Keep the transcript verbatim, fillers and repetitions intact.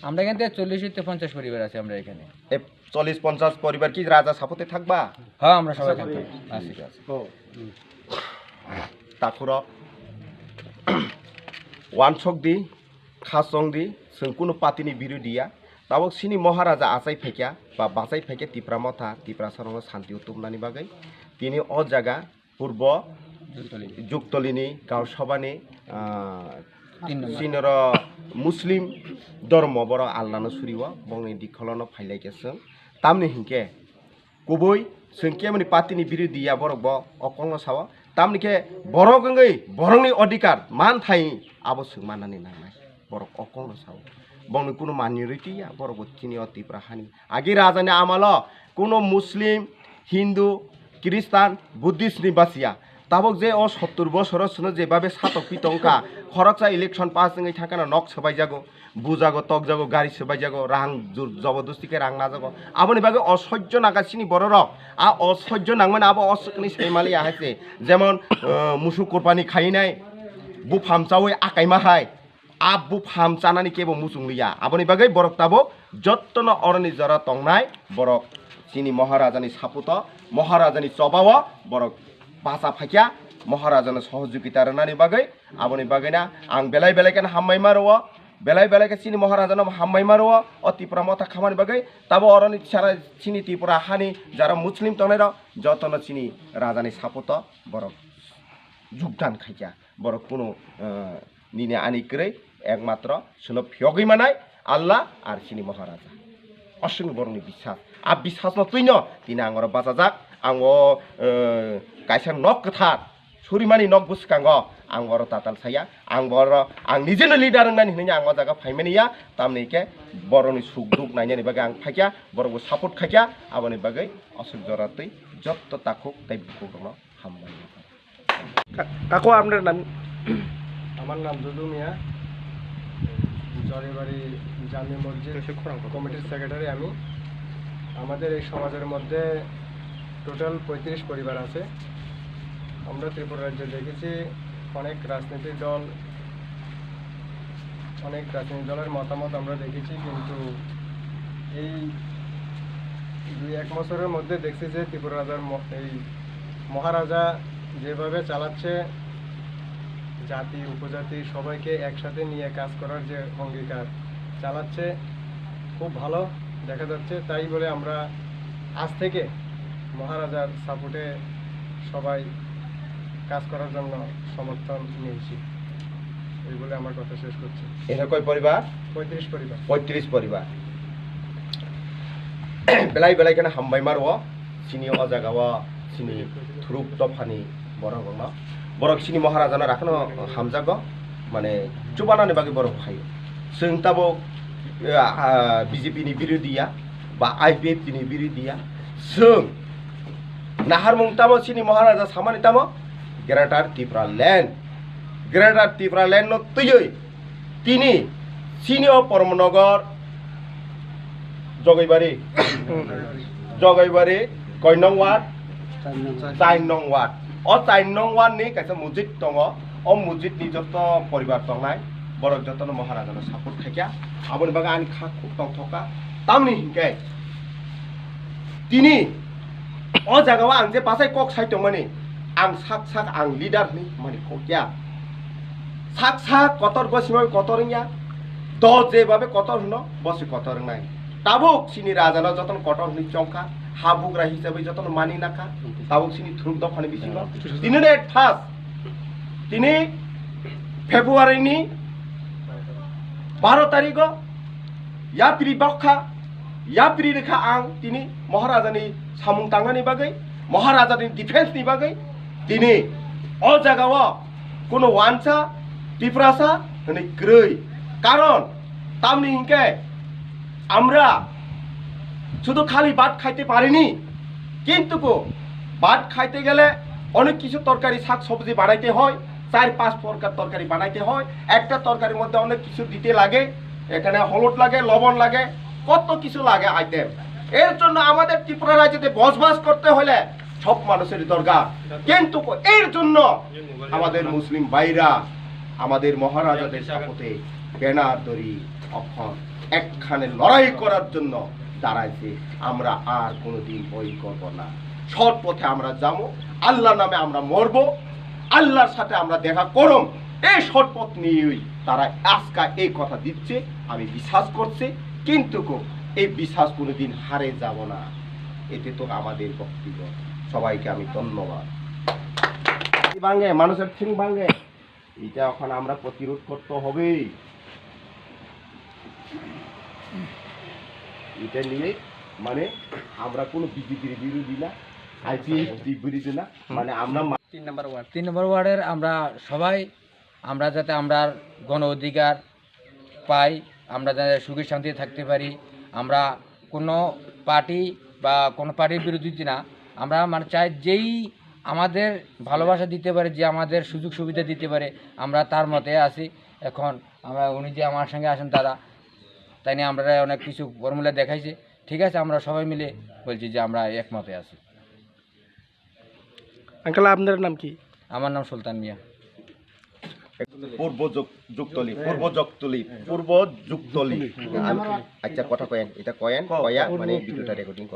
আমরা এখান থেকে চল্লিশ থেকে পঞ্চাশ পরিবার আছে আমরা এখানে। এ, চল্লিশ পঞ্চাশ পরিবার কি রাজা সাপোর্টে থাকবা? হ্যাঁ, আমরা সবাই থাকতাম। আচ্ছা, ঠিক আছে। Takhuro wansok di, khasong di, chwng kunu party ni birodi ya. Tabok chini Maharaja achai phaikya ba bachai phaikya Tipra Motha, Tiprasa rokno santi o tubnani bagwi tini o jaga purbo Juktolini Gaon Sabhani, ah, Tin number. Sinoro Muslim dhormo borok Allano suriwo, bongni dikholono phailai khe chwng. Tamni hinkhe kubui chwng kemoni party ni birodi ya borok bo o kokno sao. Tamni khe borok wngwi borokni odhikar manthai abo chwng mannani nangnai. Borok o kokno sao. Bongni kunu minority ya, borok bo chini o Tipra hani. Agi rajani amalo kuno Muslim, Hindu, Christian, Buddhist ni basiya. Tabok je o sottur bosoro sino jebabe satok pitong kha, khoroksa election pass wngwi thangkana nok swbaijago, bujago, tokjago, gari swbaijago, rang jur-, jobodosti khe rang najago. Aboni bagwi osojjo nangkha chini bororok. A osojjo nangmani abo oswkni saimali ahai se. Jemon, uh, musuk kurbani khainai, bupham chawi akaima hai. A bupham chanani kebo muchung liya. Aboni bagwi borok tabuk jottono oroni jora tongnai borok chini Maharajani saputo, Maharajani chobao borok bacha phaikya, Maharajano sohojogita rwnani bagwi. Aboni bagwina ang belai belai kheno hambai ma rwo, belai belai khe chini Maharajano hambai ma rwo, o Tipra Motha khamani bagwi. Tabo oroni sara chini Tripura hani jara Muslim tongnai rok jottono chini rajani saputo borok jugdan khaikya. Borok kunu, eh, nini ani kwrwi, ekmatro chwngno phiyogwi manai Allah ar chini Maharaja. Aswkni borokni biswas. A biswasno twino tini ang oro bachajak. Ang o, eh, kaisa nok kwthar, surimani nok bwskango ang oro tatal saya. Ang bo oro ang nijeno leader wngnani hwnwi ang o jaga phaimani ya. Tamni khe borokni suk duk nainani bagwi ang phaikya, borokbo support khaikya. Aboni bagwi aswk jora twi jotto takhuk tei bukhukrokno hambai. কা-, কাকু, আপনার নাম? আমার নাম দুদু মিয়া, জরিবাড়ি জামি মসজিদ কমিটির সেক্রেটারি আমি। আমাদের এই সমাজের মধ্যে টোটাল পঁয়ত্রিশ পরিবার আছে। আমরা ত্রিপুরা রাজ্যে দেখেছি অনেক রাজনৈতিক দল, অনেক রাজনৈতিক দলের মতামত আমরা দেখেছি, কিন্তু এই দুই এক বছরের মধ্যে দেখছি যে ত্রিপুরা রাজার ম-, এই মহারাজা যেভাবে চালাচ্ছে, জাতি উপজাতি সবাইকে একসাথে নিয়ে কাজ করার যে অঙ্গীকার চালাচ্ছে, খুব ভালো দেখা যাচ্ছে। তাই বলে আমরা আজ থেকে মহারাজার সাপোর্টে সবাই কাজ করার জন্য সমর্থন নিয়েছি। এই বলে আমার কথা শেষ করছি। এখানে কয় পরিবার? পঁয়ত্রিশ পরিবার। পঁয়ত্রিশ পরিবার. Belai belai kheno hambai ma rwo chini o jaga o chini thuruk dophani borok rokno. Borok chini Maharajano rakhno hamjago, mane chubanani bagwi borok phaio. Chwng tabuk, ah, B J P ni birodi ya ba I P F T ni birodi ya. Chwng naharmung tamo chini Maharaja samani tamo Greater Tripura Land. Greater Tripura Land no twiwi tini chini o Poromnogor, Jogaibari, Jogaibari, koi nong ward? Char nong ward. O char nong ward ni kaisa mujit tongo. O mujit ni joto poribar tongnai, borok jotono Maharaja no support khaikha. Aboni bagwi ani kha khuk tongthokha. Tamni hinkhe tini o jaga o ang je bachai kok sai tongmani, ang sak sak ang leader hinwi mani kok ya. Sak sak kotor gosima kotor wngya. Do jebabe kotor hwno, bo se kotor wngnai. Tabuk chini raja no jotono kotor hwnwi chongkha, ha bugra hisabe jotono mani nakha. Tabuk chini thuruk dophani bisingo. Tini at first, tini February ni baro tarikh o yapri bokha, yapri rikha ang tini Maharaja ni samung tangnani bagwi, Maharaja ni defense ni bagwi tini o jaga o kuno wansa, Tiprasa hwnwi kwrwi. Karon tamni hinkhe আমরা শুধু খালি ভাত খাইতে পারিনি, কিন্তু ভাত খাইতে গেলে অনেক কিছু তরকারি শাক সবজি বানাইতে হয়, চার পাঁচ প্রকার তরকারি বানাইতে হয়। একটা তরকারির মধ্যে অনেক কিছু দিতে লাগে, এখানে হলুদ লাগে, লবণ লাগে, কত কিছু লাগে আইটেম। এর জন্য আমাদের ত্রিপুরা রাজ্যতে বসবাস করতে হলে সব মানুষের দরকার, কিন্তু এর জন্য আমাদের মুসলিম ভাইরা আমাদের মহারাজাদের শপথে ব্যানার ধরি এখন একখানে লড়াই করার জন্য দাঁড়াইছে। আমরা আর কোনোদিন ওই করব না। সৎ পথে আমরা যাবো, আল্লাহর নামে আমরা মরবো, আল্লাহর সাথে আমরা দেখা করম। এই সৎ পথ নিয়েই তারা আজকে এই কথা দিচ্ছে, আমি বিশ্বাস করছি। কিন্তু কো-, এই বিশ্বাস কোনোদিন হারে যাব না। এতে তো আমাদের বক্তব্য। সবাইকে আমি ধন্যবাদ। ভাঙে, মানুষের থিং ভাঙে। এটা এখন আমরা প্রতিরোধ করতে হবে। এটা নিয়ে মানে আমরা কোনো বিজেপির বিরোধী না, আইপিএফটির বিরোধী না, মানে আমরা মা- তিন নম্বর ওয়ার্ড, তিন নম্বর ওয়ার্ডের আমরা সবাই, আমরা যাতে আমরার গণ অধিকার পাই, আমরা যাতে সুখে শান্তিতে থাকতে পারি। আমরা কোনো পার্টি বা কোনো পার্টির বিরোধিতা না, আমরা মানে চাই যেই আমাদের ভালোবাসা দিতে পারে, যে আমাদের সুযোগ সুবিধা দিতে পারে, আমরা তার মতে আছি। এখন আমরা, উনি যে আমার সঙ্গে আছেন দাদা, তাই নিয়ে আমরা অনেক কিছু ফর্মুলা দেখাইছে। ঠিক আছে, আমরা সবাই মিলে বলছি যে আমরা একমতে আছি। আঙ্কেল, আপনার নাম কি? আমার নাম সুলতান মিয়া। পূর্ব যুগ-, যুগতলি, পূর্ব যুগতলি, পূর্ব যুগতলি। আচ্ছা, কথা কয়েন, এটা কয়েন, কয়া, মানে ভিডিওটা রেকর্ডিং